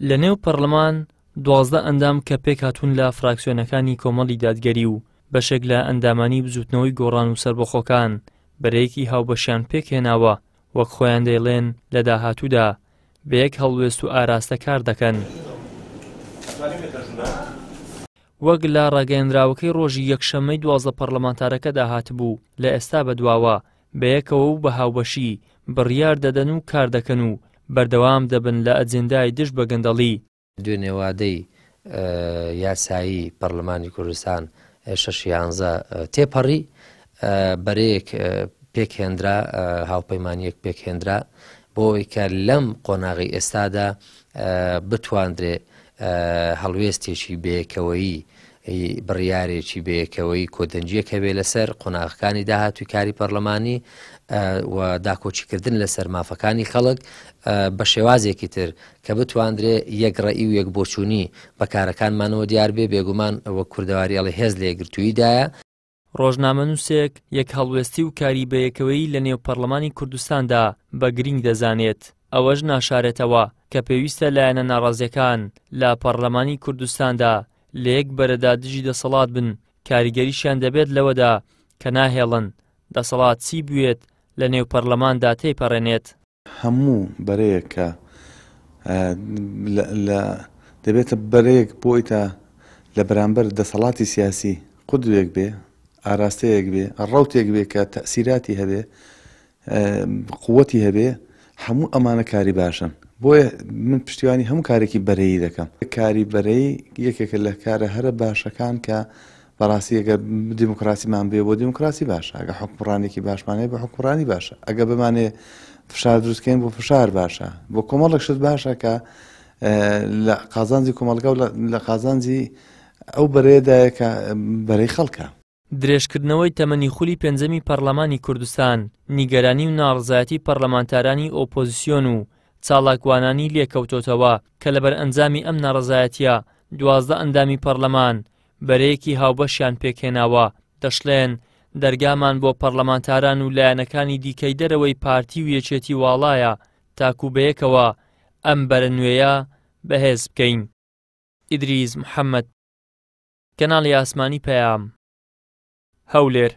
لە نێو پەڕلەمان 12 ئەندام کە پێکهاتوون لە فراکسیۆنەکانی کۆمەڵی دادگەری و بەشێک لە ئەندامانی بزووتنەوەی گۆڕان و سەربەخۆکان بەرەیەکی هاوبەشیان پێکهێناوە، وەک خۆیان دەیڵێن لە داهاتوودا بە یەک هەڵوێست و ئاراستە کار دەکەن. وەک لە ڕاگەیەنراوەکەی ڕۆژی یەکشەممەی 12 پەڕلەمانتارەکەدا هاتبوو، لە ئێستا بەدواوە بەیەکەوە و بە هاوبەشی بڕیار دەدەن و کار دەکەن و بەردەوام دەبن لە ئەجێندای دژ بە گەندەڵی. دوێنێ وادەی یاسایی پەرلەمانی کوردستان شەش یانزە تێپەڕی، بەرەیەک پێکهێنرا، هاوپەیمانییەک پێکهێنرا بۆ ئەوەی کە لەم قۆناغی ئێستادا بتواندرێ هەڵوێستێکی بەیەکەوەیی بڕیارێکی بەیەکەوەیی کۆدەنگییەک هەبێ لەسەر قۆناغەکانی داهاتووی کاری پەرلەمانی و داکۆکیکردن لەسەر مافەکانی خەڵک بە شێوازێکی تر کە بتواندرێ یەک ڕەئی و یەک بۆچوونی بە کارەکانمانەوە دیار بێ، بێگومان وەک کوردەواری ئەڵێ هێز لە یەکگرتووییدایە. ڕۆژنامەنووسێک یەکهەڵوێستی و کاری بەیەکەوەیی لە نێو پەڕلەمانی کوردستاندا بە گرینگ دەزانێت، ئەوەش ناشارێتەوە کە پێویستە لایەنە ناڕازیەکان لە پەڕلەمانی کوردستاندا لە یەک بەرەدا دژی دەسەڵات بن، کاریگەریشیان دەبێت لەوەدا کە ناهێڵن دەسەڵات چی بوێت لە نێو پەڕلەماندا تێیپەڕێنێت. هەموو بەرەیەک کە لە دەبێتە بەرەیەک بۆی تا لە بەرامبەر دەسەڵاتی سیاسی قودوێک بێ، ئاراستەیەک بێ، ڕەوتێک بێ کە تەئسیراتی هەبێ، قوتی هەبێ، هەموو ئەمانە کاری باشن. بۆیە من پشتیوانی هەموو کارێکی بەرەیی دەکەم. کاری بەرەیی یەکێکە لە کارە هەرە باشەکان کە بەڕاستی ئەگەر دیموکراسیمان بێ بۆ دیموکراسی باشە، ئەگەر حوکمڕانێکی باشمان هەیە بۆ حوکمڕانی باشە، ئەگەر بمانێ فشار دروستکەین بۆ فشار باشە، بۆ کۆمەڵێک شت باشە کە لە قازانجی کۆمەڵگا و لە قازانجی ئەو بەرەیەدایە کە بەرەی خەڵکە. درێژکردنەوەی تەمەنی خولی پێنجەمی پەڕلەمانی کوردستان، نیگەرانی و ناڕەزایەتی پەڕلەمانتارانی ئۆپۆزسیۆن و چالاکوانانی لێکەوتۆتەوە کە لە بەرئەنجامی ئەم ناڕەزایەتیە 12 ئەندامی پەڕلەمان بەرەیەکی هاوبەشیان پێکهێناوە، دەشڵێن، دەرگامان بۆ پەڕلەمانتاران و لایەنەکانی دیکەی دەرەوەی پارتی و یەکێتی واڵایە تاکو بەیەکەوە ئەم بەرە نوێیە بەهێز بکەین. ئیدریس محەمەد، کەناڵی ئاسمانی پەیام، هەولێر.